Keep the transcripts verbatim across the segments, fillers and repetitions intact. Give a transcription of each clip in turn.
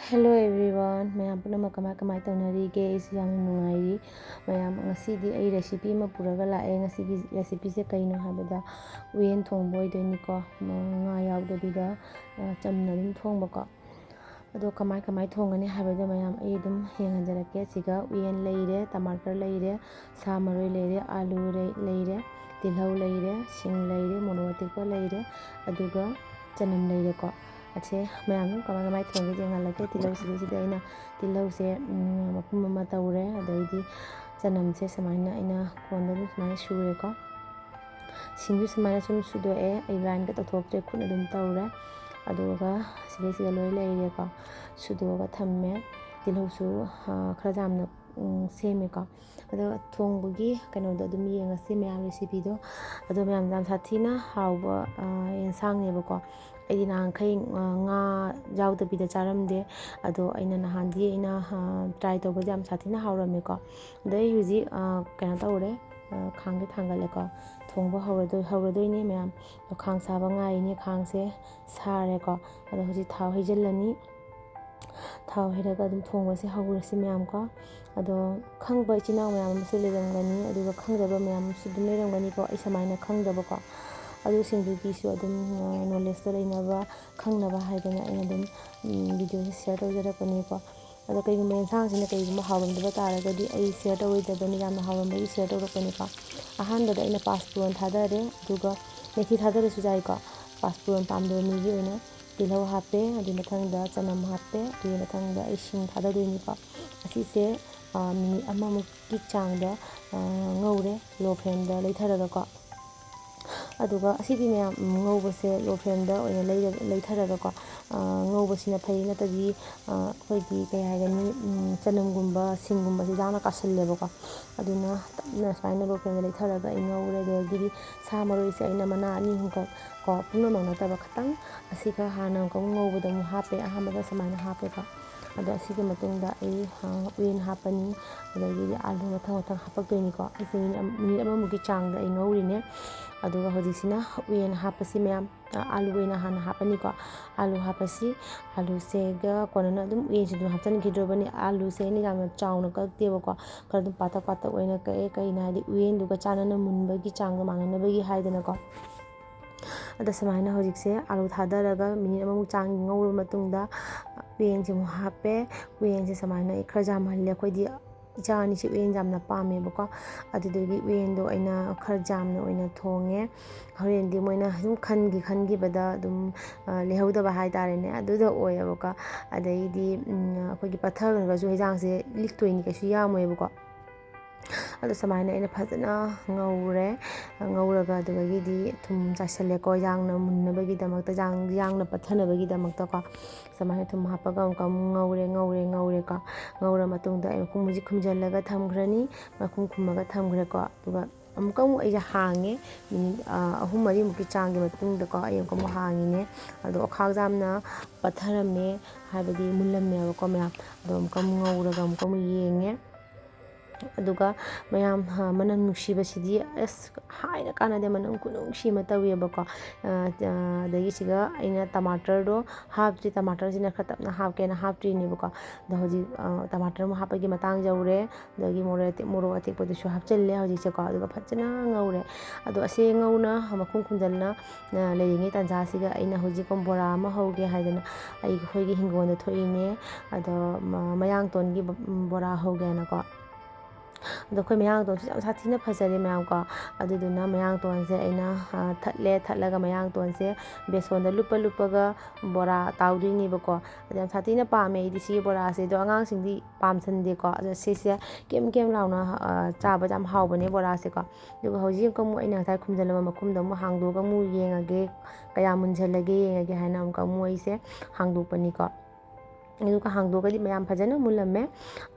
Hello everyone, ꯃꯌꯥꯝ ꯄꯨꯝꯅꯃꯛ ꯀꯃꯥꯏ ꯀꯃꯥꯏ ꯇꯧꯅꯔꯤꯒꯦ? ꯑꯩꯁꯨ ꯌꯥꯝꯅ ꯅꯨꯡꯉꯥꯏꯔꯤ꯫ ꯃꯌꯥꯝ, ꯉꯁꯤꯗꯤ ꯑꯩ recipe ꯑꯃ ꯄꯨꯔꯒ ꯂꯥꯛꯑꯦ꯫ ꯉꯁꯤꯒꯤ recipeꯁꯦ ꯀꯩꯅꯣ ꯍꯥꯏꯕꯗ, ꯎꯌꯦꯟ ꯊꯣꯡꯕ ꯑꯣꯏꯗꯣꯏꯅꯤꯀꯣ꯫ ꯃ-, ꯉꯥ ꯌꯥꯎꯗꯕꯤꯗ, ꯑ, ꯆꯝꯅ ꯑꯗꯨꯝ ꯊꯣꯡꯕꯀꯣ꯫ ꯑꯗꯣ ꯀꯃꯥꯏ ꯀꯃꯥꯏ ꯊꯣꯡꯒꯅꯤ ꯍꯥꯏꯕꯗꯣ ꯃꯌꯥꯝ ꯑꯩ ꯑꯗꯨꯝ ꯌꯦꯡꯍꯟꯖꯔꯛꯀꯦ꯫ ꯁꯤꯒ ꯎꯌꯦꯟ ꯂꯩꯔꯦ, ꯇꯃꯥꯇꯔ ꯂꯩꯔꯦ, ꯁꯥ ꯃꯔꯣꯏ ꯂꯩꯔꯦ, ꯑꯥꯂꯨ ꯂꯩ-, ꯂꯩꯔꯦ, ꯇꯤꯜꯍꯧ ꯂꯩꯔꯦ, ꯁꯤꯡ ꯂꯩꯔꯦ, ꯃꯣꯔꯣꯛ ꯑꯇꯦꯛꯄ ꯂꯩꯔꯦ, ꯑꯗꯨꯒ ꯆꯅꯝ ꯂꯩꯔꯦꯀꯣ꯫ ꯑꯁꯦ ꯃꯌꯥꯝ ꯀꯃꯥꯏ ꯀꯃꯥꯏ ꯊꯣꯡꯒꯦ ꯌꯦꯡꯍꯜꯂꯛꯀꯦ꯫ ꯇꯤꯜꯍꯧ ꯁꯤꯗꯩꯁꯤꯗ ꯑꯩꯅ ꯇꯤꯜꯍꯧꯁꯦ, ꯎꯝ, ꯃꯄꯨꯝ ꯑꯃ ꯇꯧꯔꯦ꯫ ꯑꯗꯩꯗꯤ ꯆꯅꯝꯁꯦ ꯁꯨꯃꯥꯏꯅ ꯑꯩꯅ ꯀꯣꯟꯗ ꯑꯗꯨꯝ ꯁꯨꯃꯥꯏꯅ ꯁꯨꯔꯦꯀꯣ꯫ ꯁꯤꯡꯁꯨ ꯁꯨꯃꯥꯏꯅ ꯁꯨꯝ ꯁꯨꯗꯣꯛꯑꯦ꯫ ꯑꯩ blindꯒ ꯇꯧꯊꯣꯛꯇ꯭ꯔꯦ, ꯈꯨꯠꯅ ꯑꯗꯨꯝ ꯇꯧꯔꯦ꯫ ꯑꯗꯨꯒ ꯁꯤꯗꯩꯁꯤꯗ ꯂꯣꯏ ꯂꯩꯔꯦꯀꯣ꯫ ꯁꯨꯗꯣꯛꯑꯒ ꯊꯝꯃꯦ꯫ ꯇꯤꯜꯍꯧꯁꯨ, ꯑ, ꯈꯔ ꯌꯥꯝꯅ, ꯎꯝ, ꯁꯦꯝꯃꯦꯀꯣ꯫ ꯑꯗꯣ ꯊꯣꯡꯕꯒꯤ ꯀꯩꯅꯣꯗꯣ ꯑꯗꯨꯝ ꯌꯦꯡꯉꯁꯤ ꯃꯌꯥꯝ recipeꯗꯣ꯫ ꯑꯗꯣ ꯃꯌꯥꯝ, ꯌꯥꯝ ꯁꯥꯊꯤꯅ ꯍꯥꯎꯕ, ꯑ, ꯌꯦꯟꯁꯥꯡꯅꯦꯕꯀꯣ꯫ ꯑꯩꯗꯤ ꯅꯍꯥꯟꯈꯩ, ꯑ, ꯉꯥ ꯌꯥꯎꯗꯕꯤꯗ ꯆꯥꯔꯝꯗꯦ꯫ ꯑꯗꯣ ꯑꯩꯅ ꯅꯍꯥꯟꯗꯤ ꯑꯩꯅ, ꯑ, try ꯇꯧꯕꯁꯦ ꯌꯥꯝ ꯁꯥꯊꯤꯅ ꯍꯥꯎꯔꯝꯃꯦꯀꯣ꯫ ꯑꯗꯣ ꯑꯩ ꯍꯧꯖꯤꯛ, ꯑ, ꯀꯩꯅꯣ ꯇꯧꯔꯦ, ꯑ, ꯈꯥꯡꯁꯦ ꯊꯥꯡꯒꯠꯂꯦꯀꯣ꯫ ꯊꯣꯡꯕ ꯍꯧꯔꯗꯣꯏ-, ꯍꯧꯔꯗꯣꯏꯅꯦ ꯃꯌꯥꯝ꯫ ꯑꯗꯣ ꯈꯥꯡ ꯁꯥꯕ ꯉꯥꯏꯔꯤꯅꯦ꯫ ꯈꯥꯡꯁꯦ ꯁꯥꯔꯦꯀꯣ꯫ ꯑꯗꯣ ꯍꯧꯖꯤꯛ ꯊꯥꯎ ꯍꯩꯖꯤꯜꯂꯅꯤ꯫ ꯊꯥꯎ ꯍꯩꯔꯒ ꯑꯗꯨꯝ ꯊꯣꯡꯕꯁꯦ ꯍꯧꯔꯁꯤ ꯃꯌꯥꯝ ꯀꯣ꯫ ꯑꯗꯣ ꯈꯪꯕ ꯏꯆꯤꯟ ꯏꯅꯥꯎ ꯃꯌꯥꯝ ꯑꯃꯁꯨ ꯂꯩꯔꯝꯒꯅꯤ, ꯑꯗꯨꯒ ꯈꯪꯗꯕ ꯃꯌꯥꯝ ꯑꯃꯁꯨ ꯑꯗꯨꯝ ꯂꯩꯔꯝꯒꯅꯤꯀꯣ, ꯑꯩ ꯁꯨꯃꯥꯏꯅ ꯈꯪꯗꯕꯀꯣ꯫ ꯑꯗꯨꯁꯤꯡꯗꯨꯒꯤꯁꯨ ꯑꯗꯨꯝ, ꯑ, knowledgeꯇꯣ ꯂꯩꯅꯕ, ꯈꯪꯅꯕ ꯍꯥꯏꯗꯅ ꯑꯩꯅ ꯑꯗꯨꯝ, ꯎꯝ, videoꯁꯦ share ꯇꯧꯖꯔꯛꯄꯅꯤꯀꯣ꯫ ꯑꯗꯣ ꯀꯩꯒꯨꯝꯕ ꯌꯦꯟꯁꯥꯡꯁꯤꯅ ꯀꯩꯒꯨꯝꯕ ꯍꯥꯎꯔꯝꯗꯕ ꯇꯥꯔꯒꯗꯤ ꯑꯩ share ꯇꯧꯔꯣꯏꯗꯕꯅꯤ, ꯌꯥꯝꯅ ꯍꯥꯎꯔꯝꯕꯒꯤ share ꯇꯧꯔꯛꯄꯅꯤꯀꯣ꯫ ꯑꯍꯥꯟꯕꯗ ꯑꯩꯅ ꯄꯥꯁꯄꯣꯔꯟ ꯊꯥꯗꯔꯦ, ꯑꯗꯨꯒ ꯃꯦꯊꯤ ꯊꯥꯗꯔꯁꯨ ꯌꯥꯏꯀꯣ꯫ ꯄꯥꯁꯄꯣꯔꯟ ꯄꯥꯝꯗꯕ ꯃꯤꯒꯤ ꯑꯣꯏꯅ ꯇꯤꯜꯍꯧ ꯍꯥꯞꯄꯦ, ꯑꯗꯨꯒꯤ ꯃꯊꯪꯗ ꯆꯅꯝ ꯍꯥꯞꯄꯦ, ꯑꯗꯨꯒꯤ ꯃꯊꯪꯗ ꯑꯩ ꯁꯤꯡ ꯊꯥꯗꯗꯣꯏꯅꯤꯀꯣ꯫ ꯑꯁꯤꯁꯦ, ꯑ, minute ꯑꯃꯃꯨꯛꯀꯤ ꯆꯥꯡꯗ, ꯑ, ꯉꯧꯔꯦ, low flameꯗ ꯂꯩꯊꯔꯒꯀꯣ꯫ ꯑꯗꯨꯒ ꯑꯁꯤꯗꯤ ꯃꯌꯥꯝ, ꯎꯝ, ꯉꯧꯕꯁꯦ low flameꯗ ꯑꯣꯏꯅ ꯂꯩꯔ-, ꯂꯩꯊꯔꯒꯀꯣ, ꯑ, ꯉꯧꯕꯁꯤꯅ ꯐꯩ꯫ ꯅꯠꯇ꯭ꯔꯗꯤ, ꯑ, ꯑꯩꯈꯣꯏꯒꯤ ꯀꯩ ꯍꯥꯏꯒꯅꯤ, ꯎꯝ, ꯆꯅꯝꯒꯨꯝꯕ, ꯁꯤꯡꯒꯨꯝꯕꯁꯦ ꯌꯥꯝꯅ ꯀꯥꯁꯜꯂꯦꯕꯀꯣ꯫ ꯑꯗꯨꯅ ꯇꯞꯅ ꯁꯨꯃꯥꯏꯅ low flameꯗ ꯂꯩꯊꯔꯒ ꯑꯩ ꯉꯧꯔꯦ꯫ ꯑꯗꯨꯗꯒꯤꯗꯤ ꯁꯥ ꯃꯔꯣꯏꯁꯦ ꯑꯩꯅ ꯃꯅꯥ ꯑꯅꯤ ꯑꯍꯨꯝꯈꯛ ꯀꯣ, ꯄꯨꯝꯅꯃꯛ ꯅꯠꯇꯕ ꯈꯤꯇꯪ, ꯑꯁꯤꯒ ꯍꯥꯟꯅ ꯑꯃꯨꯛꯀ ꯉꯧꯕꯗ ꯑꯃꯨꯛ ꯍꯥꯞꯄꯦ꯫ ꯑꯍꯥꯟꯕꯗ ꯁꯨꯃꯥꯏꯅ ꯍꯥꯞꯄꯦꯀꯣ꯫ ꯑꯗꯣ ꯑꯁꯤꯒꯤ ꯃꯇꯨꯡꯗ ꯑꯩ ꯎꯌꯦꯟ ꯍꯥꯞꯄꯅꯤ꯫ ꯑꯗꯒꯤꯗꯤ ꯑꯥꯂꯨ ꯃꯊꯪ ꯃꯊꯪ ꯍꯥꯞꯄꯛꯇꯣꯏꯅꯤꯀꯣ꯫ ꯑꯩꯁꯦ ꯃꯤꯅꯤꯠ ꯑꯃ- ꯃꯤꯅꯤꯠ ꯑꯃꯃꯨꯛꯀꯤ ꯆꯥꯡꯗ ꯑꯩ ꯉꯧꯔꯤꯅꯦ꯫ ꯑꯗꯨꯒ ꯍꯧꯖꯤꯛꯁꯤꯅ ꯎꯌꯦꯟ ꯍꯥꯞꯄꯁꯤ ꯃꯌꯥꯝ꯫ ꯑꯥꯂꯨ ꯑꯣꯏꯅ ꯍꯥꯟꯅ ꯍꯥꯞꯄꯅꯤꯀꯣ꯫ ꯑꯥꯂꯨ ꯍꯥꯞꯄꯁꯤ꯫ ꯑꯥꯂꯨꯁꯦꯒ ꯀꯣꯟꯅꯅ ꯑꯗꯨꯝ ꯎꯌꯦꯟꯁꯦ ꯑꯗꯨꯝ ꯍꯥꯞꯆꯤꯟꯈꯤꯗ꯭ꯔꯕꯅꯤ꯫ ꯑꯥꯂꯨꯁꯦ ꯑꯩꯅ ꯌꯥꯝꯅ ꯆꯥꯎꯅ ꯀꯛꯇꯦꯕꯀꯣ꯫ ꯈꯔ ꯑꯗꯨꯝ ꯄꯥꯇꯛ ꯄꯥꯇꯛ ꯑꯣꯏꯅ ꯀꯛꯑꯦ꯫ ꯀꯩꯅꯣ ꯍꯥꯏꯗꯤ ꯎꯌꯦꯟꯗꯨꯒ ꯆꯥꯟꯅꯅ ꯃꯨꯟꯕꯒꯤ ꯆꯥꯡꯗꯣ ꯃꯥꯟꯅꯅꯕꯒꯤ ꯍꯥꯏꯗꯅꯀꯣ꯫ ꯑꯗꯣ ꯁꯨꯃꯥꯏꯅ ꯍꯧꯖꯤꯛꯁꯦ ꯑꯥꯂꯨ ꯊꯥꯗꯔꯒ ꯃꯤꯅꯤꯠ ꯑꯃꯃꯨꯛ ꯆꯥꯡ ꯉꯧꯔꯕ ꯃꯇꯨꯡꯗ ꯎꯌꯦꯟꯁꯦ ꯑꯃꯨꯛ ꯍꯥꯞꯄꯦ꯫ ꯎꯌꯦꯟꯁꯦ ꯁꯨꯃꯥꯏꯅ ꯑꯩ ꯈꯔ ꯌꯥꯝꯍꯜꯂꯦ꯫ ꯑꯩꯈꯣꯏꯗꯤ ꯏꯆꯥ ꯑꯅꯤꯁꯦ ꯎꯌꯦꯟ ꯌꯥꯝꯅ ꯄꯥꯝꯃꯦꯕꯀꯣ꯫ ꯑꯗꯨꯗꯨꯒꯤ ꯎꯌꯦꯟꯗꯣ ꯑꯩꯅ ꯈꯔ ꯌꯥꯝꯅ ꯑꯣꯏꯅ ꯊꯣꯡꯉꯦ꯫ ꯍꯣꯔꯦꯟꯗꯤ ꯃꯣꯏꯅ ꯁꯨꯝ ꯈꯟꯈꯤ ꯈꯟꯈꯤꯕꯗ ꯑꯗꯨꯝ ꯂꯩꯍꯧꯗꯕ ꯍꯥꯏꯇꯥꯔꯦꯅꯦ꯫ ꯑꯗꯨꯗꯣ ꯑꯣꯏꯌꯦꯕꯀꯣ꯫ ꯑꯗꯩꯗꯤ ꯑꯩꯈꯣꯏꯒꯤ ꯄꯠꯊꯈ꯭ꯔꯒꯁꯨ ꯍꯤꯟꯖꯥꯡꯁꯦ ꯂꯤꯛꯇꯣꯏꯅꯤ, ꯀꯩꯁꯨ ꯌꯥꯝꯃꯣꯏꯕꯀꯣ꯫ ꯑꯗꯣ ꯁꯨꯃꯥꯏꯅ ꯑꯩꯅ ꯐꯖꯅ ꯉꯧꯔꯦ꯫ ꯉꯧꯔꯒ ꯑꯗꯨꯗꯒꯤꯗꯤ ꯊꯨꯝ ꯆꯥꯏꯁꯜꯂꯦꯀꯣ, ꯌꯥꯡꯅ ꯃꯨꯟꯅꯕꯒꯤꯗꯃꯛꯇ, ꯌꯥꯡ- ꯌꯥꯡꯅ ꯄꯠꯊꯅꯕꯒꯤꯗꯃꯛꯇꯀꯣ꯫ ꯁꯨꯃꯥꯏꯅ ꯊꯨꯝ ꯍꯥꯞꯄꯒ ꯑꯃꯨꯛꯀ ꯑꯃꯨꯛ ꯉꯧꯔꯦ, ꯉꯧꯔꯦ, ꯉꯧꯔꯦꯀꯣ꯫ ꯉꯧꯔ ꯃꯇꯨꯡꯗ ꯑꯩ ꯃꯈꯨꯝ ꯍꯧꯖꯤꯛ ꯈꯨꯝꯖꯤꯜꯂꯒ ꯊꯝꯈ꯭ꯔꯅꯤ꯫ ꯃꯈꯨꯝ ꯈꯨꯝꯃꯒ ꯊꯝꯈ꯭ꯔꯦꯀꯣ꯫ ꯑꯗꯨꯒ ꯑꯃꯨꯛꯀ ꯑꯃꯨꯛ ꯑꯩꯁꯦ ꯍꯥꯡꯉꯦ꯫ ꯃꯤꯅꯤꯠ ꯑꯍꯨꯝ ꯃꯔꯤꯃꯨꯛꯀꯤ ꯆꯥꯡꯒꯤ ꯃꯇꯨꯡꯗꯀꯣ ꯑꯩ ꯑꯃꯨꯛꯀ ꯑꯃꯨꯛ ꯍꯥꯡꯉꯤꯅꯦ꯫ ꯑꯗꯣ ꯑꯣꯈꯥꯛ ꯌꯥꯝꯅ ꯄꯠꯊꯔꯝꯃꯦ, ꯍꯥꯏꯕꯗꯤ ꯃꯨꯜꯂꯝꯃꯦꯕꯀꯣ ꯃꯌꯥꯝ꯫ ꯑꯗꯣ ꯑꯃꯨꯛꯀ ꯑꯃꯨꯛ ꯉꯧꯔꯒ ꯑꯃꯨꯛꯀ ꯑꯃꯨꯛ ꯌꯦꯡꯉꯦ꯫ ꯑꯗꯨꯒ ꯃꯌꯥꯝ, ꯃꯅꯝ ꯅꯨꯡꯁꯤꯕꯁꯤꯗꯤ ꯑꯁ ꯍꯥꯏꯅ ꯀꯥꯟꯅꯗꯦ, ꯃꯅꯝ ꯈꯨꯅꯨꯡꯁꯤ ꯑꯃ ꯇꯧꯋꯦꯕꯀꯣ꯫ ꯑꯗꯒꯤ ꯁꯤꯒ ꯑꯩꯅ ꯇꯃꯥꯇꯔꯗꯣ ꯍꯥꯞꯇ꯭ꯔꯤ, ꯇꯃꯥꯇꯔꯁꯤꯅ ꯈꯔ ꯇꯞꯅ ꯍꯥꯞꯀꯦꯅ ꯍꯥꯞꯇ꯭ꯔꯤꯅꯦꯕꯀꯣ꯫ ꯑꯗꯣ ꯍꯧꯖꯤꯛ ꯇꯃꯥꯇꯔ ꯑꯃꯨꯛ ꯍꯥꯞꯄꯒꯤ ꯃꯇꯥꯡ ꯌꯧꯔꯦ꯫ ꯑꯗꯒꯤ ꯃꯣꯔꯣꯛ ꯑꯇꯦꯛ- ꯃꯣꯔꯣꯛ ꯑꯇꯦꯛꯄꯗꯨꯁꯨ ꯍꯥꯞꯆꯤꯜꯂꯦ ꯍꯧꯖꯤꯛꯁꯦꯀꯣ꯫ ꯑꯗꯨꯒ ꯐꯖꯅ ꯉꯧꯔꯦ꯫ ꯑꯗꯣ ꯑꯁꯤ ꯉꯧꯅ ꯃꯈꯨꯝ ꯈꯨꯝꯖꯤꯜꯂ ꯂꯩꯔꯤꯉꯩ ꯇꯥꯟꯖꯥꯁꯤꯒ ꯑꯩꯅ ꯍꯧꯖꯤꯛ ꯕꯣꯔꯥ ꯑꯃ ꯍꯧꯒꯦ ꯍꯥꯏꯗꯅ ꯑꯩꯈꯣꯏꯒꯤ ꯍꯤꯡꯒꯣꯜꯗ ꯊꯣꯛꯏꯅꯦ꯫ ꯑꯗꯣ ꯃꯌꯥꯡꯇꯣꯟꯒꯤ ꯕꯣꯔꯥ ꯍꯧꯒꯦꯅꯀꯣ꯫ ꯑꯗꯣ ꯑꯩꯈꯣꯏ ꯃꯌꯥꯡꯇꯣꯟꯁꯦ ꯌꯥꯝ ꯁꯥꯊꯤꯅ ꯐꯖꯔꯦ ꯃꯌꯥꯝꯀꯣ꯫ ꯑꯗꯨꯗꯨꯅ ꯃꯌꯥꯡꯇꯣꯟꯁꯦ ꯑꯩꯅ ꯊꯠꯂꯦ꯫ ꯊꯠꯂꯒ ꯃꯌꯥꯡꯇꯣꯟꯁꯦ ꯕꯦꯁꯣꯟꯗ ꯂꯨꯞꯄ ꯂꯨꯞꯄꯒ ꯕꯣꯔꯥ ꯇꯥꯎꯗꯣꯏꯅꯦꯕꯀꯣ꯫ ꯑꯗꯣ ꯌꯥꯝ ꯁꯥꯊꯤꯅ ꯄꯥꯝꯃꯦ ꯑꯩꯗꯤ ꯁꯤꯒꯤ ꯕꯣꯔꯥꯁꯦ꯫ ꯑꯗꯣ ꯑꯉꯥꯡꯁꯤꯡꯗꯤ ꯄꯥꯝꯁꯟꯗꯦꯀꯣ꯫ ꯑꯗꯣ ꯁꯤꯁꯦ ꯀꯦꯝ ꯀꯦꯝ ꯂꯥꯎꯅ ꯆꯥꯕꯗ ꯌꯥꯝ ꯍꯥꯎꯕꯅꯦ ꯕꯣꯔꯥꯁꯦꯀꯣ꯫ ꯑꯗꯨꯒ ꯍꯧꯖꯤꯛ ꯑꯃꯨꯛ ꯑꯩꯅ ꯉꯁꯥꯏ ꯈꯨꯝꯖꯤꯜꯂꯝꯕ ꯃꯈꯨꯝꯗꯣ ꯑꯃꯨꯛ ꯍꯥꯡꯗꯣꯛꯑꯒ ꯑꯃꯨꯛ ꯌꯦꯡꯉꯒꯦ ꯀꯌꯥꯝ ꯃꯨꯟꯖꯜꯂꯒꯦ ꯌꯦꯡꯉꯒꯦ ꯍꯥꯏꯅ ꯑꯃꯨꯛꯀ ꯑꯃꯨꯛ ꯑꯩꯁꯦ ꯍꯥꯡꯗꯣꯛꯄꯅꯤꯀꯣ꯫ ꯑꯗꯨꯒ ꯍꯥꯡꯗꯣꯛꯑꯒꯗꯤ ꯃꯌꯥꯝ ꯐꯖꯅ ꯃꯨꯜꯂꯝꯃꯦ꯫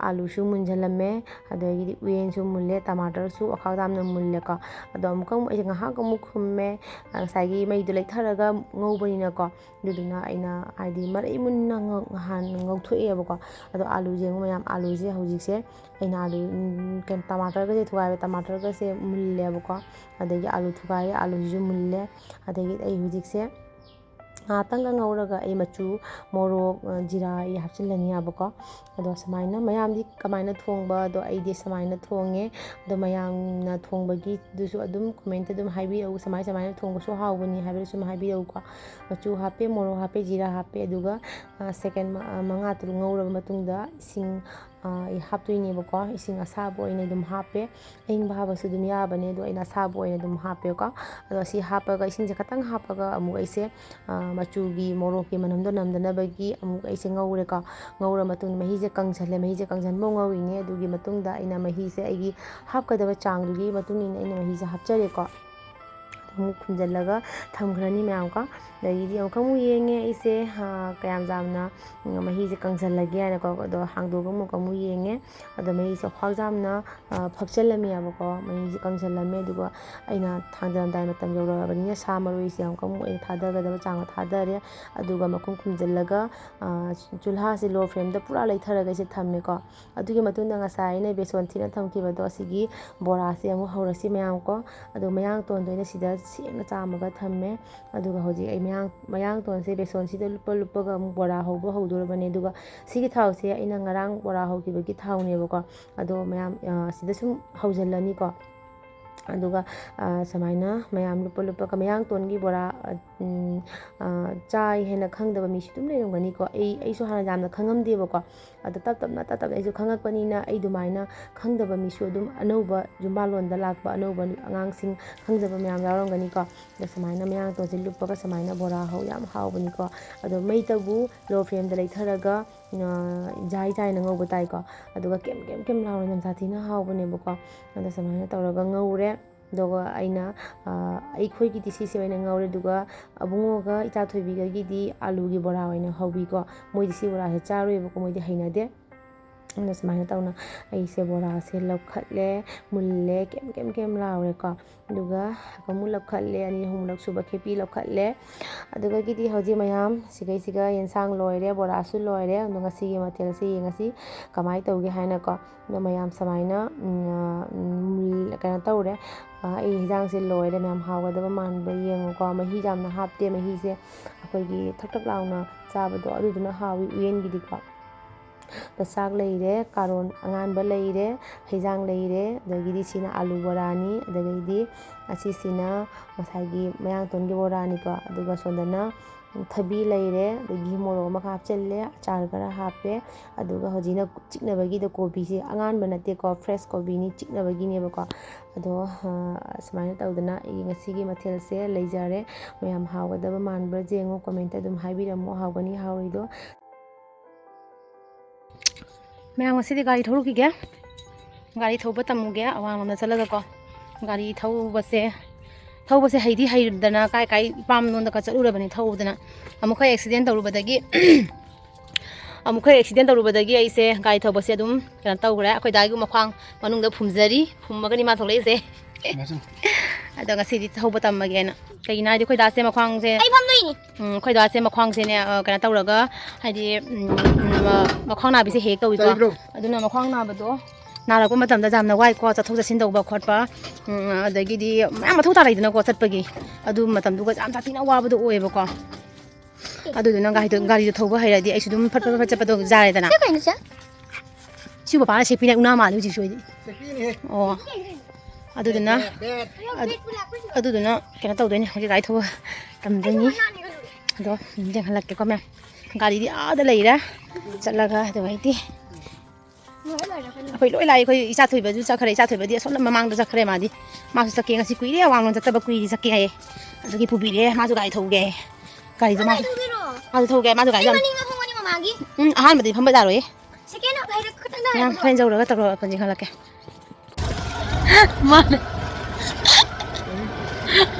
ꯑꯥꯂꯨꯁꯨ ꯃꯨꯟꯖꯜꯂꯝꯃꯦ, ꯑꯗꯒꯤꯗꯤ ꯎꯌꯦꯟꯁꯨ ꯃꯨꯜꯂꯦ, ꯇꯃꯥꯇꯔꯁꯨ ꯋꯥꯈꯥꯎ ꯌꯥꯝꯅ ꯃꯨꯜꯂꯦꯀꯣ꯫ ꯑꯗꯣ ꯑꯃꯨꯛꯀ ꯑꯃꯨꯛ ꯑꯩꯁꯦ ꯉꯥꯏꯍꯥꯛ ꯑꯃꯨꯛ ꯈꯨꯝꯃꯦ꯫ ꯉꯁꯥꯏꯒꯤ ꯃꯩꯗꯣ ꯂꯩꯊꯔꯒ ꯉꯧꯕꯅꯤꯅꯀꯣ꯫ ꯑꯗꯨꯗꯨꯅ ꯑꯩꯅ ꯍꯥꯏꯗꯤ ꯃꯔꯩ ꯃꯨꯟꯅ ꯉꯧ-, ꯉꯍꯥꯟ ꯉꯧꯊꯣꯛꯑꯦꯕꯀꯣ꯫ ꯑꯗꯣ ꯑꯥꯂꯨꯁꯦ ꯑꯃꯨꯛ ꯃꯌꯥꯝ, ꯑꯥꯂꯨꯁꯦ ꯍꯧꯖꯤꯛꯁꯦ ꯑꯩꯅ ꯑꯥꯂꯨ, ꯎꯝ, ꯀꯩꯅꯣ, ꯇꯃꯥꯇꯔꯒꯁꯦ ꯊꯨꯒꯥꯏꯕ, ꯇꯃꯥꯇꯔꯒꯁꯦ ꯃꯨꯜꯂꯦꯕꯀꯣ꯫ ꯑꯗꯒꯤ ꯑꯥꯂꯨ ꯊꯨꯒꯥꯏꯔꯦ, ꯑꯥꯂꯨꯁꯤꯁꯨ ꯃꯨꯜꯂꯦ꯫ ꯑꯗꯒꯤ ꯑꯩ ꯍꯧꯖꯤꯛꯁꯦ ꯉꯥꯏꯍꯥꯛꯇꯪꯒ ꯉꯧꯔꯒ ꯑꯩ ꯃꯆꯨ, ꯃꯣꯔꯣꯛ, ꯑ, ꯖꯤꯔꯥ ꯑꯩ ꯍꯥꯞꯆꯤꯜꯂꯅꯤ ꯍꯥꯏꯕꯀꯣ꯫ ꯑꯗꯣ ꯁꯨꯃꯥꯏꯅ ꯃꯌꯥꯝꯗꯤ ꯀꯃꯥꯏꯅ ꯊꯣꯡꯕ, ꯑꯗꯣ ꯑꯩꯗꯤ ꯁꯨꯃꯥꯏꯅ ꯊꯣꯡꯉꯦ꯫ ꯑꯗꯣ ꯃꯌꯥꯝꯅ ꯊꯣꯡꯕꯒꯤꯗꯨꯁꯨ ꯑꯗꯨꯝ comment ꯑꯗꯨꯝ ꯍꯥꯏꯕꯤꯔꯛꯎ, ꯁꯨꯃꯥꯏ ꯁꯨꯃꯥꯏꯅ ꯊꯣꯡꯕꯁꯨ ꯍꯥꯎꯕꯅꯤ ꯍꯥꯏꯕꯗꯨ ꯁꯨꯝ ꯍꯥꯏꯕꯤꯔꯛꯎꯀꯣ꯫ ꯃꯆꯨ ꯍꯥꯞꯄꯦ, ꯃꯣꯔꯣꯛ ꯍꯥꯞꯄꯦ, ꯖꯤꯔꯥ ꯍꯥꯞꯄꯦ, ꯑꯗꯨꯒ, ꯑ, second ꯃ-, ꯑ, ꯃꯉꯥ ꯇꯔꯨꯛ ꯉꯧꯔꯕ ꯃꯇꯨꯡꯗ ꯏꯁꯤꯡ, ꯑ, ꯑꯩ ꯍꯥꯞꯇꯣꯏꯅꯦꯕꯀꯣ꯫ ꯏꯁꯤꯡ ꯑꯁꯥꯕ ꯑꯣꯏꯅ ꯑꯗꯨꯝ ꯍꯥꯞꯄꯦ꯫ ꯑꯏꯪꯕ ꯍꯥꯞꯄꯁꯨ ꯑꯗꯨꯝ ꯌꯥꯕꯅꯦ, ꯑꯗꯣ ꯑꯩꯅ ꯑꯁꯥꯕ ꯑꯣꯏꯅ ꯑꯗꯨꯝ ꯍꯥꯞꯄꯦꯀꯣ꯫ ꯑꯗꯣ ꯑꯁꯤ ꯍꯥꯞꯄꯒ, ꯏꯁꯤꯡꯁꯦ ꯈꯇꯪ ꯍꯥꯞꯄꯒ ꯑꯃꯨꯛ ꯑꯩꯁꯦ, ꯑ, ꯃꯆꯨꯒꯤ, ꯃꯣꯔꯣꯛꯀꯤ ꯃꯅꯝꯗꯣ ꯅꯝꯗꯅꯕꯒꯤ ꯑꯃꯨꯛ ꯑꯩꯁꯦ ꯉꯧꯔꯦꯀꯣ꯫ ꯉꯧꯔ ꯃꯇꯨꯡꯗ ꯃꯍꯤꯁꯦ ꯀꯪꯁꯜꯂꯦ, ꯃꯍꯤꯁꯦ ꯀꯪꯁꯟꯕ ꯉꯧꯔꯤꯅꯦ꯫ ꯑꯗꯨꯒꯤ ꯃꯇꯨꯡꯗ ꯑꯩꯅ ꯃꯍꯤꯁꯦ ꯑꯩꯒꯤ ꯍꯥꯞꯀꯗꯕ ꯆꯥꯡꯗꯨꯒꯤ ꯃꯇꯨꯡ ꯏꯟꯅ ꯑꯩꯅ ꯃꯍꯤꯁꯦ ꯍꯥꯞꯆꯔꯦꯀꯣ꯫ ꯑꯃꯨꯛ ꯈꯨꯝꯖꯤꯜꯂꯒ ꯊꯝꯈ꯭ꯔꯅꯤ ꯃꯌꯥꯝꯀꯣ꯫ ꯑꯗꯒꯤꯗꯤ ꯑꯃꯨꯛꯀ ꯑꯃꯨꯛ ꯌꯦꯡꯉꯦ ꯑꯩꯁꯦ, ꯑ, ꯀꯌꯥꯝ ꯌꯥꯝꯅ, ꯎꯝ, ꯃꯍꯤꯁꯦ ꯀꯪꯁꯜꯂꯒꯦ ꯍꯥꯏꯅꯀꯣ꯫ ꯑꯗꯣ ꯍꯥꯡꯗꯣꯛꯑꯒ ꯑꯃꯨꯛꯀ ꯑꯃꯨꯛ ꯌꯦꯡꯉꯦ꯫ ꯑꯗꯣ ꯃꯍꯤꯁꯦ ꯈ꯭ꯋꯥꯛ ꯌꯥꯝꯅ, ꯑ, ꯐꯛꯆꯜꯂꯝꯃꯦꯕꯀꯣ꯫ ꯃꯍꯤꯁꯦ ꯀꯪꯁꯜꯂꯝꯃꯦ꯫ ꯑꯗꯨꯒ ꯑꯩꯅ ꯊꯥꯡꯗꯔꯝꯗꯥꯏ ꯃꯇꯝ ꯌꯧꯔꯛꯑꯕꯅꯤꯅ ꯁꯥ ꯃꯔꯣꯏꯁꯦ ꯑꯃꯨꯛꯀ ꯑꯃꯨꯛ ꯑꯩꯅ ꯊꯥꯗꯒꯗꯕ ꯆꯥꯡꯗ ꯊꯥꯗꯔꯦ꯫ ꯑꯗꯨꯒ ꯃꯈꯨꯝ ꯈꯨꯝꯖꯤꯜꯂꯒ, ꯑ, ꯆꯨꯜꯍꯥꯁꯦ low flameꯗ ꯄꯨꯔꯥ ꯂꯩꯊꯔꯒ ꯑꯩꯁꯦ ꯊꯝꯃꯦꯀꯣ꯫ ꯑꯗꯨꯒꯤ ꯃꯇꯨꯡꯗ ꯉꯁꯥꯏ ꯑꯩꯅ ꯕꯦꯁꯣꯟ ꯊꯤꯠꯅ ꯊꯝꯈꯤꯕꯗꯣ, ꯑꯁꯤꯒꯤ ꯕꯣꯔꯥꯁꯦ ꯑꯃꯨꯛ ꯍꯧꯔꯁꯤ ꯃꯌꯥꯝꯀꯣ꯫ ꯑꯗꯣ ꯃꯌꯥꯡꯇꯣꯟꯗꯣ ꯑꯩꯅ ꯁꯤꯗ ꯁꯦꯡꯅ ꯆꯥꯝꯃꯒ ꯊꯝꯃꯦ꯫ ꯑꯗꯨꯒ ꯍꯧꯖꯤꯛ ꯑꯩ ꯃꯌꯥꯡ-, ꯃꯌꯥꯡꯇꯣꯟꯁꯦ ꯕꯦꯁꯣꯟꯁꯤꯗ ꯂꯨꯞꯄ ꯂꯨꯞꯄꯒ ꯑꯃꯨꯛ ꯕꯣꯔꯥ ꯍꯧꯕ ꯍꯧꯗꯣꯔꯕꯅꯦ꯫ ꯑꯗꯨꯒ ꯁꯤꯒꯤ ꯊꯥꯎꯁꯦ ꯑꯩꯅ ꯉꯔꯥꯡ ꯕꯣꯔꯥ ꯍꯧꯈꯤꯕꯒꯤ ꯊꯥꯎꯅꯦꯕꯀꯣ꯫ ꯑꯗꯣ ꯃꯌꯥꯝ, ꯑ, ꯁꯤꯗ ꯁꯨꯝ ꯍꯧꯖꯤꯜꯂꯅꯤꯀꯣ꯫ ꯑꯗꯨꯒ, ꯑ, ꯁꯨꯃꯥꯏꯅ ꯃꯌꯥꯝ ꯂꯨꯞꯄ ꯂꯨꯞꯄꯒ ꯃꯌꯥꯡꯇꯣꯟꯒꯤ ꯕꯣꯔꯥ, ꯑ, ꯎꯝ, ꯑ, ꯆꯥꯏ ꯍꯥꯏꯅ ꯈꯪꯗꯕ ꯃꯤꯁꯨ ꯑꯗꯨꯝ ꯂꯩꯔꯝꯒꯅꯤꯀꯣ꯫ ꯑꯩ, ꯑꯩꯁꯨ ꯍꯥꯟꯅ ꯌꯥꯝꯅ ꯈꯪꯉꯝꯗꯦꯕꯀꯣ꯫ ꯑꯗꯣ ꯇꯞ ꯇꯞꯅ, ꯇꯞ ꯇꯞꯅ ꯑꯩꯁꯨ ꯈꯪꯉꯛꯄꯅꯤꯅ, ꯑꯩ ꯑꯗꯨꯃꯥꯏꯅ ꯈꯪꯗꯕ ꯃꯤꯁꯨ ꯑꯗꯨꯝ, ꯑꯅꯧꯕ ꯌꯨꯝꯕꯥꯜꯂꯣꯟꯗ ꯂꯥꯛꯄ ꯑꯅꯧꯕ ꯑꯉꯥꯡꯁꯤꯡ ꯈꯪꯗꯕ ꯃꯌꯥꯝ ꯌꯥꯎꯔꯝꯒꯅꯤꯀꯣ꯫ ꯑꯗꯣ ꯁꯨꯃꯥꯏꯅ ꯃꯌꯥꯡꯇꯣꯟꯁꯦ ꯂꯨꯞꯄꯒ ꯁꯨꯃꯥꯏꯅ ꯕꯣꯔꯥ ꯍꯧ ꯌꯥꯝ ꯍꯥꯎꯕꯅꯤꯀꯣ꯫ ꯑꯗꯣ ꯃꯩꯇꯕꯨ low flameꯗ ꯂꯩꯊꯔꯒ, ꯑ, ꯖꯥꯏ ꯖꯥꯏꯅ ꯉꯧꯕ ꯇꯥꯏꯀꯣ꯫ ꯑꯗꯨꯒ ꯀꯦꯝ ꯀꯦꯝ ꯀꯦꯝ ꯂꯥꯎꯅ ꯌꯥꯝ ꯁꯥꯊꯤꯅ ꯍꯥꯎꯕꯅꯦꯕꯀꯣ꯫ ꯑꯗꯣ ꯁꯨꯃꯥꯏꯅ ꯇꯧꯔꯒ ꯉꯧꯔꯦ꯫ ꯑꯗꯨꯒ ꯑꯩꯅ, ꯑ, ꯑꯩꯈꯣꯏꯒꯤꯗꯤ ꯁꯤꯁꯦ ꯑꯣꯏꯅ ꯉꯧꯔꯦ꯫ ꯑꯗꯨꯒ ꯑꯕꯨꯡꯉꯣꯒ ꯏꯆꯥꯊꯣꯏꯕꯤꯒꯒꯤꯗꯤ ꯑꯥꯂꯨꯒꯤ ꯕꯣꯔꯥ ꯑꯣꯏꯅ ꯍꯧꯕꯤꯀꯣ꯫ ꯃꯣꯏꯗꯤ ꯁꯤ ꯕꯣꯔꯥꯁꯦ ꯆꯥꯔꯣꯏꯕꯀꯣ, ꯃꯣꯏꯗꯤ ꯍꯩꯅꯗꯦ꯫ ꯑꯗꯨꯅ ꯁꯨꯃꯥꯏꯅ ꯇꯧꯅ ꯑꯩꯁꯦ ꯕꯣꯔꯥꯁꯦ ꯂꯧꯈꯠꯂꯦ, ꯃꯨꯜꯂꯦ, ꯀꯦꯝ ꯀꯦꯝ ꯀꯦꯝ ꯂꯥꯎꯔꯦꯀꯣ꯫ ꯑꯗꯨꯒ ꯑꯃꯨꯛ ꯂꯧꯈꯠꯂꯦ, ꯑꯅꯤ ꯑꯍꯨꯝꯂꯛ ꯁꯨꯕ ꯈꯦꯄꯤ ꯂꯧꯈꯠꯂꯦ꯫ ꯑꯗꯨꯗꯒꯤꯗꯤ ꯍꯧꯖꯤꯛ ꯃꯌꯥꯝ ꯁꯤꯈꯩꯁꯤꯒ ꯌꯦꯟꯁꯥꯡ ꯂꯣꯏꯔꯦ, ꯕꯣꯔꯥꯁꯨ ꯂꯣꯏꯔꯦ꯫ ꯑꯗꯣ ꯉꯁꯤꯒꯤ ꯃꯊꯦꯜꯁꯤ ꯌꯦꯡꯉꯁꯤ ꯀꯃꯥꯏꯅ ꯇꯧꯒꯦ ꯍꯥꯏꯅꯀꯣ꯫ ꯑꯗꯣ ꯃꯌꯥꯝ ꯁꯨꯃꯥꯏꯅ, ꯎꯝ, ꯀꯩꯅꯣ ꯇꯧꯔꯦ꯫ ꯑꯩ ꯍꯤꯟꯖꯥꯡꯁꯦ ꯂꯣꯏꯔꯦ꯫ ꯃꯌꯥꯝ ꯍꯥꯎꯒꯗꯕ ꯃꯥꯟꯕ꯭ꯔꯥ ꯌꯦꯡꯉꯨꯀꯣ꯫ ꯃꯍꯤ ꯌꯥꯝꯅ ꯍꯥꯞꯇꯦ, ꯃꯍꯤꯁꯦ ꯑꯩꯈꯣꯏꯒꯤ ꯊꯛ ꯊꯛ ꯂꯥꯎꯅ ꯆꯥꯕꯗꯣ ꯑꯗꯨꯗꯨꯅ ꯍꯥꯎꯏ ꯎꯌꯦꯟꯒꯤꯗꯤꯀꯣ꯫ ꯑꯗ ꯆꯥꯛ ꯂꯩꯔꯦ, ꯀꯥꯔꯣꯟ ꯑꯉꯥꯟꯕ ꯂꯩꯔꯦ, ꯍꯩꯖꯥꯡ ꯂꯩꯔꯦ, ꯑꯗꯒꯤꯗꯤ ꯁꯤꯅ ꯑꯥꯂꯨ ꯕꯣꯔꯥꯅꯤ, ꯑꯗꯒꯤꯗꯤ ꯑꯁꯤꯁꯤꯅ ꯉꯁꯥꯏꯒꯤ ꯃꯌꯥꯡꯇꯣꯟꯒꯤ ꯕꯣꯔꯥꯅꯤꯀꯣ꯫ ꯑꯗꯨꯒ ꯁꯣꯝꯗꯅ ꯊꯕꯤ ꯂꯩꯔꯦ, ꯑꯗꯒꯤ ꯃꯣꯔꯣꯛ ꯑꯃ ꯍꯥꯞꯆꯤꯜꯂꯦ, ꯑꯆꯥꯔ ꯈꯔ ꯍꯥꯞꯄꯦ꯫ ꯑꯗꯨꯒ ꯍꯧꯖꯤꯛꯅ ꯆꯤꯛꯅꯕꯒꯤꯗ ꯀꯣꯕꯤꯁꯦ ꯑꯉꯥꯟꯕ ꯅꯠꯇꯦꯀꯣ, ꯐ꯭ꯔꯦꯁ ꯀꯣꯕꯤꯅꯤ, ꯆꯤꯛꯅꯕꯒꯤꯅꯦꯕꯀꯣ꯫ ꯑꯗꯣ, ꯑ, ꯁꯨꯃꯥꯏꯅ ꯇꯧꯗꯅ ꯑꯩꯒꯤ ꯉꯁꯤꯒꯤ ꯃꯊꯦꯜꯁꯦ ꯂꯩꯖꯔꯦ꯫ ꯃꯌꯥꯝ ꯍꯥꯎꯒꯗꯕ ꯃꯥꯟꯕ꯭ꯔꯥ ꯌꯦꯡꯉꯣ, ꯀꯣꯃꯦꯟꯇ ꯑꯗꯨꯝ ꯍꯥꯏꯕꯤꯔꯝꯃꯣ, ꯍꯥꯎꯒꯅꯤ ꯍꯥꯎꯔꯣꯏꯗꯣ꯫ ꯃꯌꯥꯝ, ꯉꯁꯤꯗꯤ ꯒꯥꯔꯤ ꯊꯧꯔꯨꯈꯤꯒꯦ꯫ ꯒꯥꯔꯤ ꯊꯧꯕ ꯇꯝꯃꯨꯒꯦ, ꯑꯋꯥꯡꯂꯣꯝꯗ ꯆꯠꯂꯒꯀꯣ꯫ ꯒꯥꯔꯤ ꯊꯧꯕꯁꯦ, ꯊꯧꯕꯁꯦ ꯍꯩꯗꯤ ꯍꯩꯗꯅ ꯀꯥꯏ ꯀꯥꯏ ꯏꯄꯥꯝꯂꯣꯝꯗꯒ ꯆꯠꯂꯨꯔꯕꯅꯤ ꯊꯧꯗꯅ꯫ ꯑꯃꯨꯛꯈꯛ ꯑꯦꯛꯁꯤꯗꯦꯟ ꯇꯧꯔꯨꯕꯗꯒꯤ, ꯑꯃꯨꯛꯈꯛ ꯑꯦꯛꯁꯤꯗꯦꯟ ꯇꯧꯔꯨꯕꯗꯒꯤ ꯑꯩꯁꯦ ꯒꯥꯔꯤ ꯊꯧꯕꯁꯦ ꯑꯗꯨꯝ ꯀꯩꯅꯣ ꯇꯧꯈ꯭ꯔꯦ꯫ ꯑꯩꯈꯣꯏ ꯗꯥꯒꯤ ꯃꯈ꯭ꯋꯥꯡ ꯃꯅꯨꯡꯗ ꯐꯨꯝꯖꯔꯤ, ꯐꯨꯝꯃꯒꯅꯤ ꯃꯥ ꯊꯣꯛꯂꯛꯏꯁꯦ꯫ ꯃꯥꯁꯨ꯫ ꯑꯗꯣ ꯉꯁꯤꯗꯤ ꯊꯧꯕ ꯇꯝꯃꯒꯦꯅ꯫ ꯀꯩꯒꯤꯅꯣ ꯍꯥꯏꯗꯤ ꯑꯩꯈꯣꯏ ꯗꯥꯁꯦ ꯃꯈ꯭ꯋꯥꯡꯁꯦ, ꯑꯩ ꯐꯝꯗꯣꯏꯅꯤ꯫ ꯎꯝ, ꯑꯩꯈꯣꯏ ꯗꯥꯁꯦ ꯃꯈ꯭ꯋꯥꯡꯁꯦꯅꯦ, ꯑ, ꯀꯩꯅꯣ ꯇꯧꯔꯒ, ꯍꯥꯏꯗꯤ, ꯎꯝ, ꯎꯝ, ꯑ, ꯃꯈ꯭ꯋꯥꯡ ꯅꯥꯕꯤꯁꯦ ꯍꯦꯛ ꯇꯧꯏꯀꯣ꯫ ꯆꯠꯂꯤꯕ꯭ꯔꯣ? ꯑꯗꯨꯅ ꯃꯈ꯭ꯋꯥꯡ ꯅꯥꯕꯗꯣ, ꯅꯥꯔꯛꯄ ꯃꯇꯝꯗ ꯌꯥꯝꯅ ꯋꯥꯏꯀꯣ, ꯆꯠꯊꯣꯛ ꯆꯠꯁꯤꯟ ꯇꯧꯕ ꯈꯣꯠꯄ, ꯎꯝ, ꯑꯗꯒꯤꯗꯤ ꯃꯌꯥꯝ ꯃꯊꯧ ꯇꯥꯔꯛꯏꯗꯅꯀꯣ ꯆꯠꯄꯒꯤ꯫ ꯑꯗꯨ ꯃꯇꯝꯗꯨꯒ ꯌꯥꯝ ꯁꯥꯊꯤꯅ ꯑꯋꯥꯕꯗꯣ ꯑꯣꯏꯌꯦꯕꯀꯣ꯫ ꯑꯗꯨꯗꯨꯅ ꯒꯥꯔꯤꯗꯣ, ꯒꯥꯔꯤꯗꯣ ꯊꯧꯕ ꯍꯩꯔꯗꯤ ꯑꯩꯁꯨ ꯑꯗꯨꯝ ꯐꯠ ꯐꯠ ꯐꯠ ꯆꯠꯄꯗꯣ ꯌꯥꯔꯦꯗꯅ꯫ ꯁꯤ ꯀꯩꯅꯣ ꯁꯦ? ꯁꯤꯕꯨ ꯄꯥꯅ ꯁꯦꯠꯄꯤꯅ ꯎꯅꯥ ꯃꯥꯜꯂꯦ ꯍꯧꯖꯤꯛꯁꯨ ꯑꯩꯗꯤ꯫ ꯁꯦꯠꯄꯤꯅꯦꯍꯦ꯫ ꯑꯣ꯫ ꯑꯗꯨꯗꯨꯅ, ꯕꯦꯠ, ꯕꯦꯠ꯫ ꯑꯗꯨ-, ꯑꯗꯨꯗꯨꯅ ꯀꯩꯅꯣ ꯇꯧꯗꯣꯏꯅꯦ, ꯍꯧꯖꯤꯛ ꯒꯥꯔꯤ ꯊꯧꯕ ꯇꯝꯗꯣꯏꯅꯤ꯫ ꯑꯗꯣ ꯌꯦꯡꯍꯜꯂꯛꯀꯦꯀꯣ ꯃꯌꯥꯝ꯫ ꯒꯥꯔꯤꯗꯤ ꯑꯥꯗ ꯂꯩꯔꯦ꯫ ꯆꯠꯂꯒ ꯑꯗꯨꯃꯥꯏꯗꯤ ꯑꯩꯈꯣꯏ ꯂꯣꯏ ꯂꯥꯛꯏ꯫ ꯑꯩꯈꯣꯏ ꯏꯆꯥ ꯊꯣꯏꯕꯁꯨ ꯆꯠꯈ꯭ꯔꯦ꯫ ꯏꯆꯥ ꯊꯣꯏꯕꯗꯤ ꯑꯁꯣꯝꯗ ꯃꯃꯥꯡꯗ ꯆꯠꯈ꯭ꯔꯦ꯫ ꯃꯥꯗꯤ, ꯃꯥꯁꯨ ꯆꯠꯀꯦ꯫ ꯉꯁꯤ ꯀꯨꯏꯔꯦ, ꯑꯋꯥꯡꯂꯣꯝ ꯆꯠꯇꯕ ꯀꯨꯏꯔꯦ, ꯆꯠꯀꯦ ꯍꯥꯏꯌꯦ꯫ ꯑꯗꯨꯒꯤ ꯄꯨꯕꯤꯔꯦ꯫ ꯃꯥꯁꯨ ꯒꯥꯔꯤ ꯊꯧꯒꯦ ꯍꯥꯏꯌꯦ꯫ ꯒꯥꯔꯤꯗꯣ ꯃꯥꯁꯨ, ꯒꯥꯔꯤ ꯊꯧꯒꯦ ꯍꯥꯏꯌꯦ꯫ ꯃꯥꯁꯨ ꯒꯥꯔꯤ ꯌꯥꯝ, ꯃꯅꯤꯡꯗ ꯐꯝꯃꯣꯅꯤ ꯃꯃꯥꯒꯤ꯫ ꯎꯝ, ꯑꯍꯥꯟꯕꯗꯤ ꯐꯝꯕ ꯌꯥꯔꯣꯏꯌꯦ꯫ ꯁꯦꯀꯦꯟ ꯍꯥꯏꯔ ꯈꯤꯇꯪ ꯉꯥꯏꯔꯦ꯫ ꯃꯌꯥꯝ ꯍꯣꯔꯦꯟ ꯌꯧꯔꯒ ꯇꯧꯔꯛꯑꯣ, ꯌꯦꯡꯍꯜꯂꯛꯀꯦ꯫ ꯃꯥꯅꯦ꯫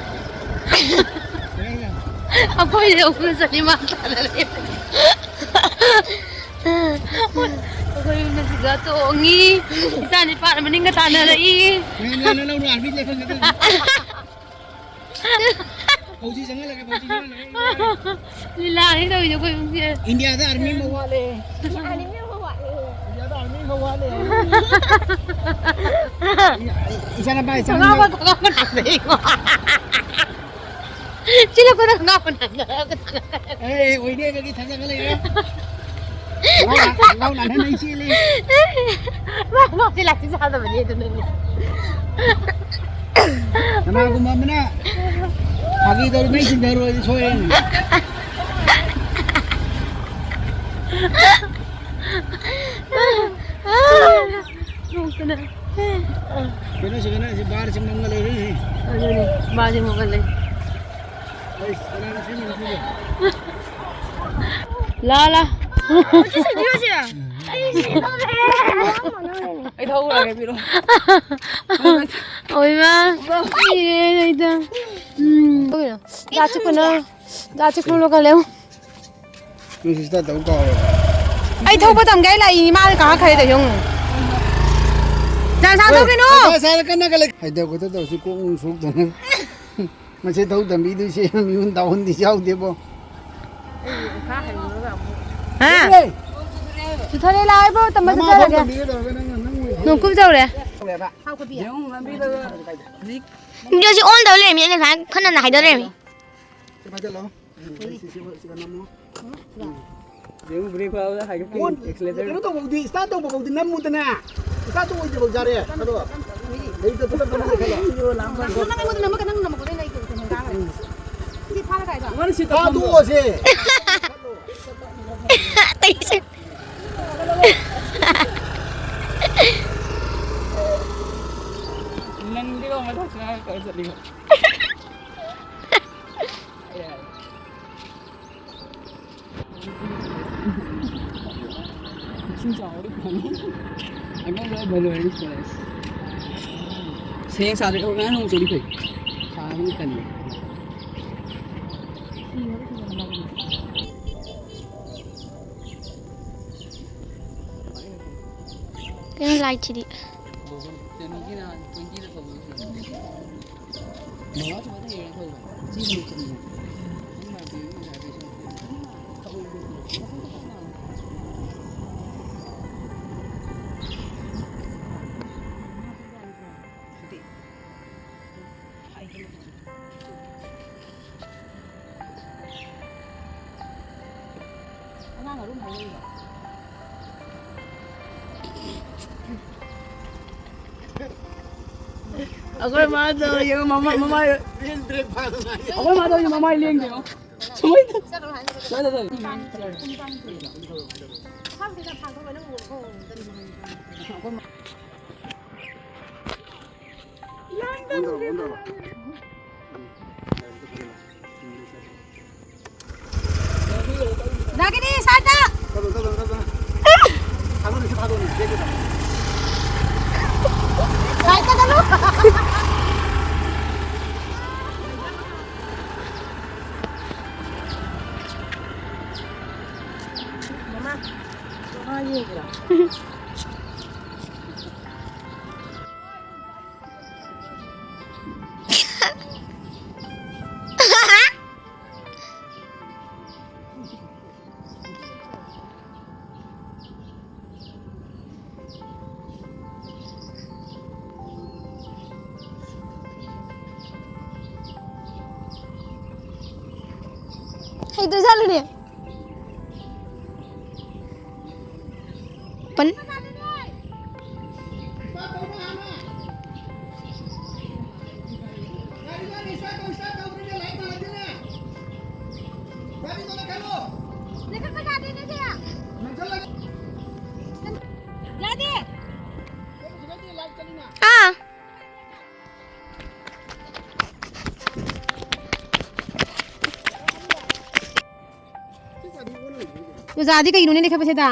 ꯑꯩꯈꯣꯏ ꯑꯍꯨꯝꯅ ꯆꯠꯂꯤ, ꯃꯥ ꯇꯥꯟꯅꯔꯛꯏ꯫ ꯑꯩꯈꯣꯏ ꯑꯍꯨꯝꯅ ꯁꯤꯗ ꯇꯣꯡꯉꯤ꯫ ꯏꯆꯥ ꯅꯤꯄꯥꯅ ꯃꯅꯤꯡꯒ ꯇꯥꯟꯅꯔꯛꯏ꯫ ꯃꯌꯥꯝ ꯌꯥꯅ ꯂꯧꯔꯣ, ꯑꯥꯔꯃꯤ ꯂꯦꯞꯐꯝꯗꯨꯗ꯫ ꯐꯧꯖꯤ ꯆꯪꯍꯜꯂꯒꯦ, ꯐꯧꯖꯤ ꯆꯪꯍꯜꯂꯒꯦ꯫ ꯂꯤꯂꯥꯅꯤ ꯇꯧꯔꯤꯁꯦ ꯑꯩꯈꯣꯏ ꯏꯃꯨꯡꯁꯦ꯫ ꯏꯟꯗꯤꯌꯥꯗ ꯑꯥꯔꯃꯤ ꯑꯃ ꯋꯥꯠꯂꯦ꯫ ꯏꯟꯗꯤꯌꯥꯗ ꯑꯥꯔꯃꯤ ꯑꯃ ꯋꯥꯠꯂꯦ꯫ ꯏꯆꯥꯅꯨꯄꯥ, ꯏꯆꯥꯅꯨꯄꯥ꯫ ꯈꯪꯉꯥꯎꯕ, ꯈꯪꯉꯥꯎꯕ ꯅꯥꯗꯩꯀꯣ꯫ ꯆꯤꯜꯂꯛꯄꯗ ꯈꯪꯉꯥꯎꯕ ꯅꯥꯗꯔꯒ꯫ ꯑꯦ, ꯑꯣꯏꯅꯦꯒꯗꯤ ꯊꯥꯖꯕ ꯂꯩꯔꯦ꯫ ꯉꯥꯎ ꯂꯥ-, ꯉꯥꯎ ꯂꯥꯟꯍꯟ ꯑꯩ ꯆꯦꯜꯂꯦ꯫ ꯃꯥ ꯉꯥꯎꯁꯤ ꯂꯥꯛꯁꯤ ꯆꯥꯗꯕꯅꯦ ꯑꯗꯨꯅꯅꯦ꯫ ꯀꯅꯥꯒꯨꯝꯕ ꯑꯃꯅ ꯐꯥꯒꯤ ꯇꯧꯔꯤ, ꯃꯩ ꯆꯤꯡꯊꯔꯣꯏꯗꯤ ꯁꯣꯏꯔꯦꯅꯦ꯫ ꯅꯣꯛꯇꯅ꯫ ꯀꯩꯅꯣꯁꯤ, ꯀꯩꯅꯣꯁꯤ, ꯕꯥꯔꯁꯤ ꯃꯪꯉ ꯂꯩꯔꯦꯅꯦ꯫ ꯑꯗꯨꯅꯦ, ꯕꯥꯔꯁꯤ ꯃꯪꯉ ꯂꯩ꯫ ꯑꯩꯁ, ꯀꯅꯥꯅ ꯁꯦꯝꯃꯤꯅꯣ ꯁꯤꯕꯣ? ꯂꯥ, ꯂꯥ꯫ ꯑꯩ ꯊꯧꯔꯒꯦ, ꯄꯤꯔꯛꯑꯣ꯫ ꯑꯣꯏꯃꯥ꯫ ꯏꯔꯦ, ꯂꯩꯗ꯫ ꯎꯝ꯫ ꯖꯥ ꯆꯤꯛꯀꯅꯨ꯫ ꯖꯥ ꯆꯤꯛꯀꯅꯨ, ꯀꯜꯂꯦ꯫ ꯅꯪ ꯁꯤ start ꯇꯧ ꯀꯥꯎꯔꯕ? ꯑꯩ ꯊꯧꯕ ꯇꯝꯒꯦ ꯍꯥꯏ ꯂꯥꯛꯏ, ꯃꯥꯅ ꯀꯥꯈꯠꯈ꯭ꯔꯦ ꯇꯧ ꯌꯦꯡꯉꯨ꯫ ꯖꯥꯟ ꯁꯥꯟ ꯍꯣꯏ, ꯊꯧꯈꯤꯅꯨ꯫ ꯍꯩꯗ ꯈꯣꯠꯇ ꯇꯧꯁꯤ, ꯀꯣꯛ ꯅꯨꯡ ꯁꯣꯛꯇꯅ꯫ ꯃꯁꯤ ꯊꯧ ꯇꯝꯕꯤꯗꯣꯏꯁꯦ ꯃꯤꯉꯣꯟ ꯇꯥꯛꯍꯟꯗꯤ ꯌꯥꯎꯗꯦꯕꯣ꯫ ꯍꯥ? ꯆꯨꯊꯔꯦ, ꯂꯥꯛꯑꯣ ꯏꯕꯣ, ꯇꯝꯕ ꯆꯠꯆꯔꯒꯦ꯫ ꯅꯣꯡ ꯀꯨꯞ ꯇꯧꯔꯦ꯫ ꯌꯦꯡꯉꯨ, ꯂꯝꯕꯤꯗ ꯍꯧꯖꯤꯛ ꯚꯤꯗꯤꯑꯣꯁꯤ on ꯇꯧ ꯂꯩꯔꯝꯃꯤ, ꯑꯩꯅ ꯉꯁꯥꯏ ꯈꯟꯅꯅ ꯍꯥꯏꯗꯣ ꯂꯩꯔꯝꯃꯤ꯫ ꯁꯤ ꯐꯥꯖꯜꯂꯣ꯫ ꯎꯝ, ꯁꯤ, ꯁꯤ, ꯁꯤ, ꯁꯤꯒ ꯅꯝꯃꯣ꯫ ꯎꯝ꯫ ꯌꯦꯡꯉꯨ, brake ꯐꯥꯕꯗ ꯍꯥꯏꯒꯠꯄꯤ, ꯑꯣꯟ-, accelerator꯫ ꯀꯩꯅꯣ ꯇꯧꯕꯕꯨꯗꯤ, start ꯇꯧꯕꯕꯨꯗꯤ ꯅꯝꯃꯨꯗꯅ꯫ Start ꯇꯧꯕ ꯑꯣꯏꯗ꯭ꯔꯤꯕꯧ ꯌꯥꯔꯦ꯫ ꯑꯗꯣ, ꯒꯥꯔꯤꯗꯣ ꯐꯠ ꯐꯠ ꯅꯝꯃꯒ ꯈꯜꯂꯣ꯫ ꯅꯪ ꯑꯩꯉꯣꯟꯗ ꯅꯝꯃꯒ ꯅꯪ ꯅꯝꯃꯛꯄꯗꯩ ꯑꯩ ꯀꯩꯅꯣ ꯇꯥꯈ꯭ꯔꯦ꯫ ꯎꯝ꯫ ꯁꯤ ꯐꯥꯔ ꯀꯥꯏꯗ? ꯐꯥꯗꯣꯛꯑꯁꯦ꯫ ꯑꯩꯁꯦ꯫ ꯅꯪꯗꯤ ꯀꯃꯥꯏ ꯇꯧꯁꯤꯅꯣ ꯍꯥꯏꯔ ꯇꯧꯔ ꯆꯠꯂꯤꯕ? ꯏꯁꯤꯡ ꯆꯥꯎꯔꯗꯤ ꯐꯅꯤ꯫ ꯑꯉꯥꯡ ꯂꯣꯏ ꯕꯂꯣꯏꯔꯅꯤ ꯀꯣꯂꯦꯖ꯫ ꯁꯦꯡ ꯁꯥꯗ꯭ꯔꯦ, ꯑꯉꯥꯡ ꯅꯣꯡ ꯆꯨꯔꯗꯤ ꯐꯩ꯫ ꯁꯥꯕꯅ ꯇꯟꯕ꯫ ꯀꯩꯅꯣ ꯂꯥꯏꯠꯁꯤꯗꯤ꯫ ꯑꯉꯥꯡ ꯑꯔꯨꯝ ꯍꯧꯔꯛꯏꯕ꯫ ꯑꯩꯈꯣꯏ ꯃꯥꯗꯣ ꯌꯦꯡꯉꯣ, ꯃꯃꯥ-, ꯃꯃꯥꯏ-, ꯑꯩꯈꯣꯏ ꯃꯥꯗꯣ ꯌꯦꯡꯉꯣ, ꯃꯃꯥꯏ ꯂꯦꯡꯗꯦ ꯌꯦꯡꯉꯣ꯫ ꯁꯨꯃꯥꯏꯅ ꯇꯧ-, ꯁꯨꯃꯥꯏꯅ ꯇꯧ-, ꯅꯥꯒꯤꯅꯤ, ꯁꯥꯏꯗ! ꯁꯥꯏꯗ ꯆꯠꯂꯨ! ꯃꯃꯥ, ꯃꯃꯥ ꯌꯦꯡꯕ꯭ꯔꯥ? ꯍꯩꯗ꯭ꯔꯖꯥꯠꯂꯨꯅꯦ꯫ ꯄꯟ-, ꯌꯥꯗꯦ꯫ ꯑꯥ꯫ ꯑꯣꯖꯥꯗꯤ ꯀꯩꯅꯣꯅꯦ ꯂꯩꯈꯠꯄꯁꯤꯗ?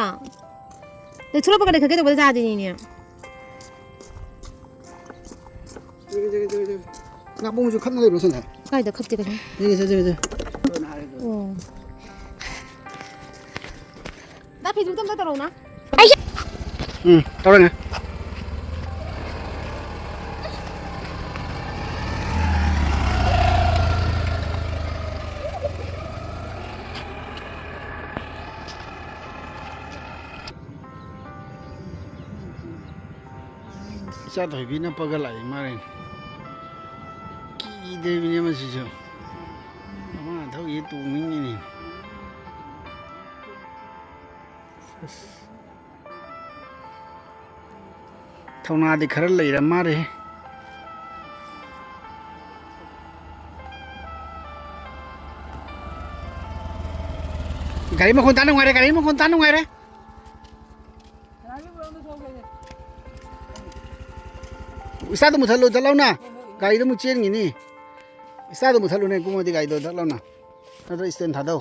ꯂꯩꯊꯣꯔꯛꯄꯒ ꯂꯩꯈꯠꯀꯦ ꯇꯧꯕ ꯑꯣꯖꯥꯗꯤꯅꯦ꯫ ꯉꯥꯄꯨꯝꯁꯨ ꯈꯠꯅ ꯂꯩꯕ꯭ꯔꯣ ꯁꯤꯅ? ꯀꯥꯏꯗ ꯈꯠꯇꯦ ꯀꯩꯅꯣ? ꯁꯤꯅ, ꯁꯤꯅ, ꯁꯤꯅ꯫ ꯗꯥ ꯐꯦꯁꯕꯨꯛꯇ ꯑꯝꯇ ꯇꯧꯔꯛꯎꯅ꯫ ꯎꯝ, ꯇꯧꯔꯒꯦ꯫ ꯏꯆꯥ ꯊꯣꯏꯕꯤꯅ ꯄꯒ ꯂꯥꯛꯏ ꯃꯥꯔꯦ꯫ ꯀꯤꯗ꯭ꯔꯤꯕꯅꯦ ꯃꯁꯤꯁꯨ꯫ ꯃꯃꯥ ꯊꯧꯔꯤꯁꯦ ꯇꯣꯡꯅꯤꯡꯉꯤꯅꯦ꯫ ꯑꯁ꯫ ꯊꯧꯅꯥꯗꯤ ꯈꯔ ꯂꯩꯔ ꯃꯥꯜꯂꯦ꯫ ꯒꯥꯔꯤ ꯃꯈꯣꯟ ꯇꯥ ꯅꯨꯡꯉꯥꯏꯔꯦ, ꯒꯥꯔꯤ ꯃꯈꯣꯟ ꯇꯥ ꯅꯨꯡꯉꯥꯏꯔꯦ꯫ ꯏꯁꯥꯗ ꯃꯨꯊꯠꯂꯨ, ꯆꯠꯂꯧꯅ꯫ ꯒꯥꯔꯤꯗꯣ ꯑꯃꯨꯛ ꯆꯦꯟꯈꯤꯅꯤ꯫ ꯏꯁꯥꯗ ꯃꯨꯊꯠꯂꯨꯅꯦ, ꯀꯨꯝꯃꯗꯤ ꯒꯥꯔꯤꯗꯣ ꯆꯠꯂꯧꯅ꯫ ꯅꯠꯇ꯭ꯔ stand ꯊꯥꯗꯧ꯫